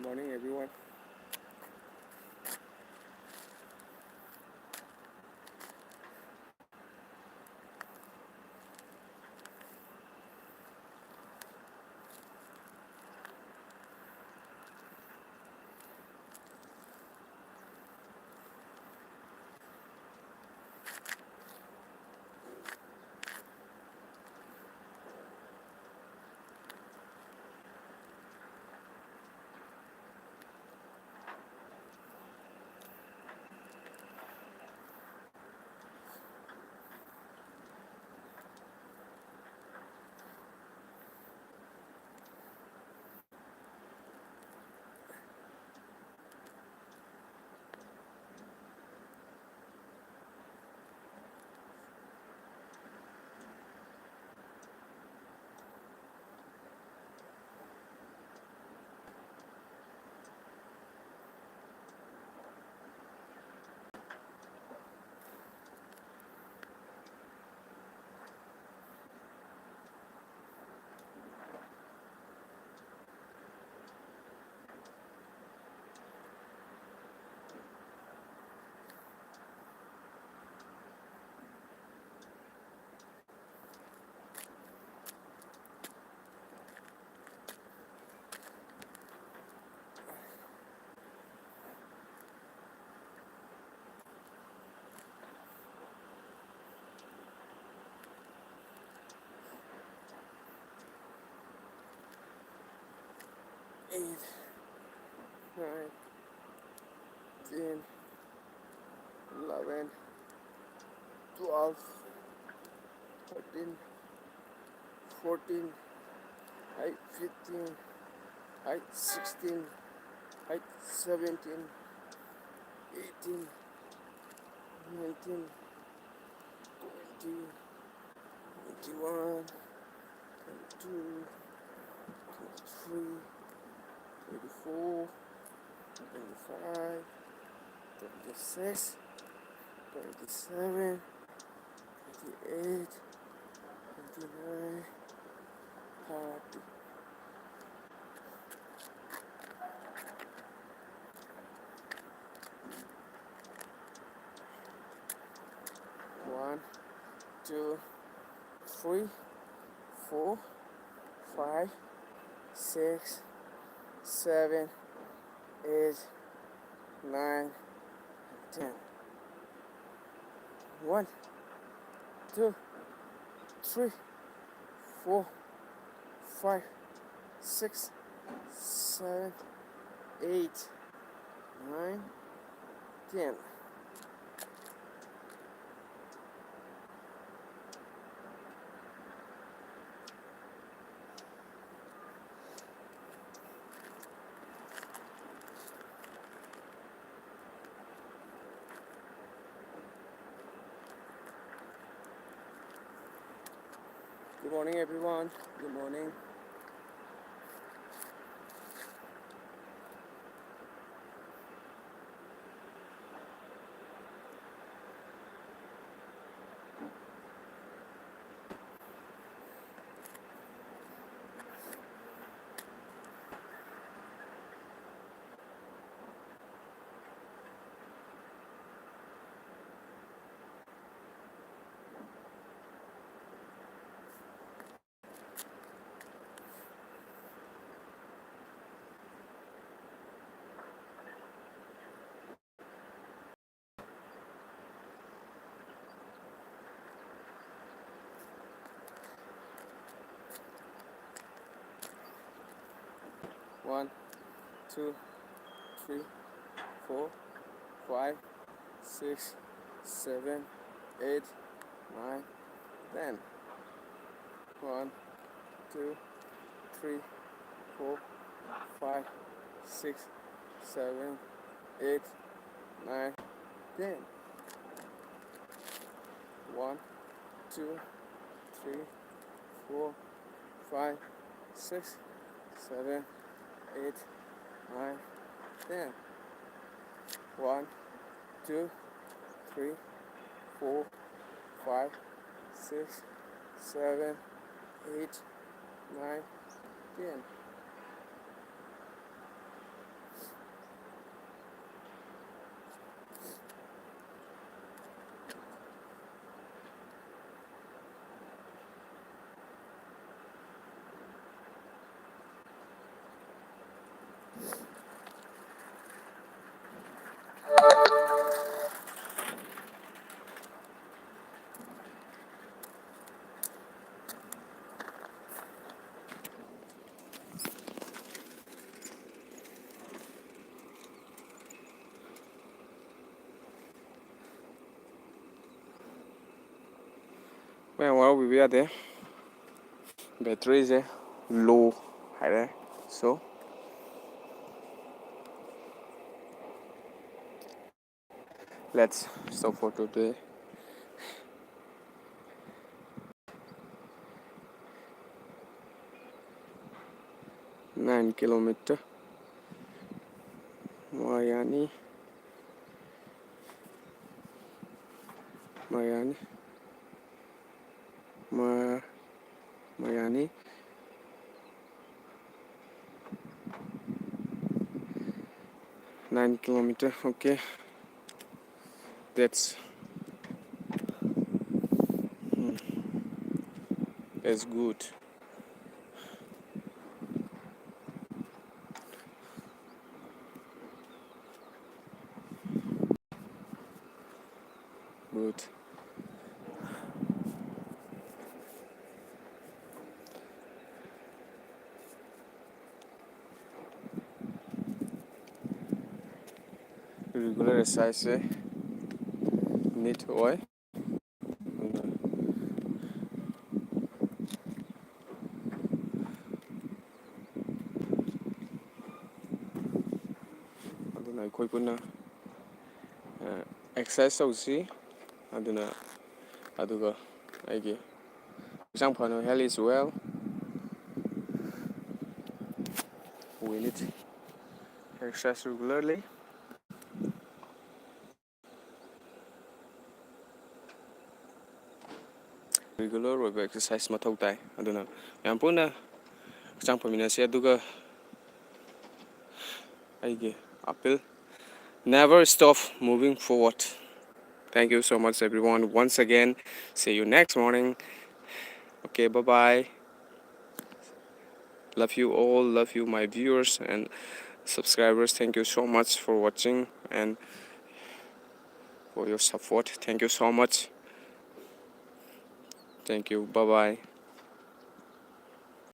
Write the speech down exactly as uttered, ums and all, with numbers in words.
Morning, everyone. Eight, nine, ten, eleven, twelve, thirteen, fourteen, height fifteen, height sixteen, height seventeen, eighteen, nineteen, twenty, twenty-one, twenty-two, twenty-three, twenty-four, twenty-five, twenty-six, twenty-seven, twenty-eight, twenty-nine, thirty. two, three, four, five, six, seven, eight, nine, ten. One, two, three, four, five, six, seven, eight, nine, ten. Good morning, everyone. Good morning. One, two, three, four, five, six, seven, eight, nine, ten. One, two, three, four, five, six, seven, eight, nine, ten. One, two, three, four, five, six, seven, eight, nine, ten. One, two, three, four, five, six, seven, eight, nine, ten. ꯌꯥꯝ ꯋꯥꯔꯧꯕꯤꯕ ꯌꯥꯗꯦ, ꯕꯦꯇ꯭ꯔꯤꯁꯦ ꯂꯣ ꯍꯥꯏꯔꯦ꯫ So let's stop for today. Nine kilometer. ꯃꯌꯥꯅꯤ, ꯃꯌꯥꯅꯤ, ꯃ- ꯃꯌꯥꯅꯤ. Nine kilometer. Okay, that's, hmm, that's good. Good. Regular exercise say need ꯑꯣꯏ꯫ ꯑꯗꯨꯅ ꯑꯩꯈꯣꯏ ꯄꯨꯟꯅ exercise ꯇꯧꯁꯤ꯫ ꯑꯗꯨꯅ, ꯑꯗꯨꯒ ꯑꯩꯒꯤ ꯍꯛꯆꯥꯡ ꯐꯅ, health is wealth, we need exercise regularly. Regular ꯑꯣꯏꯕ ꯑꯦꯛꯁꯔꯁꯥꯏꯁ ꯃꯊꯧ ꯇꯥꯏ꯫ ꯑꯗꯨꯅ ꯃꯌꯥꯝ ꯄꯨꯟꯅ ꯍꯛꯆꯥꯡ ꯐꯃꯤꯟꯅꯁꯤ꯫ ꯑꯗꯨꯒ ꯑꯩꯒꯤ appeal, never stop moving forward. Thank you so much, everyone. Once again, see you next morning. Okay, bye bye. Love you all, love you, my viewers and subscribers. Thank you so much for watching and for your support. Thank you so much. Thank you. Bye bye.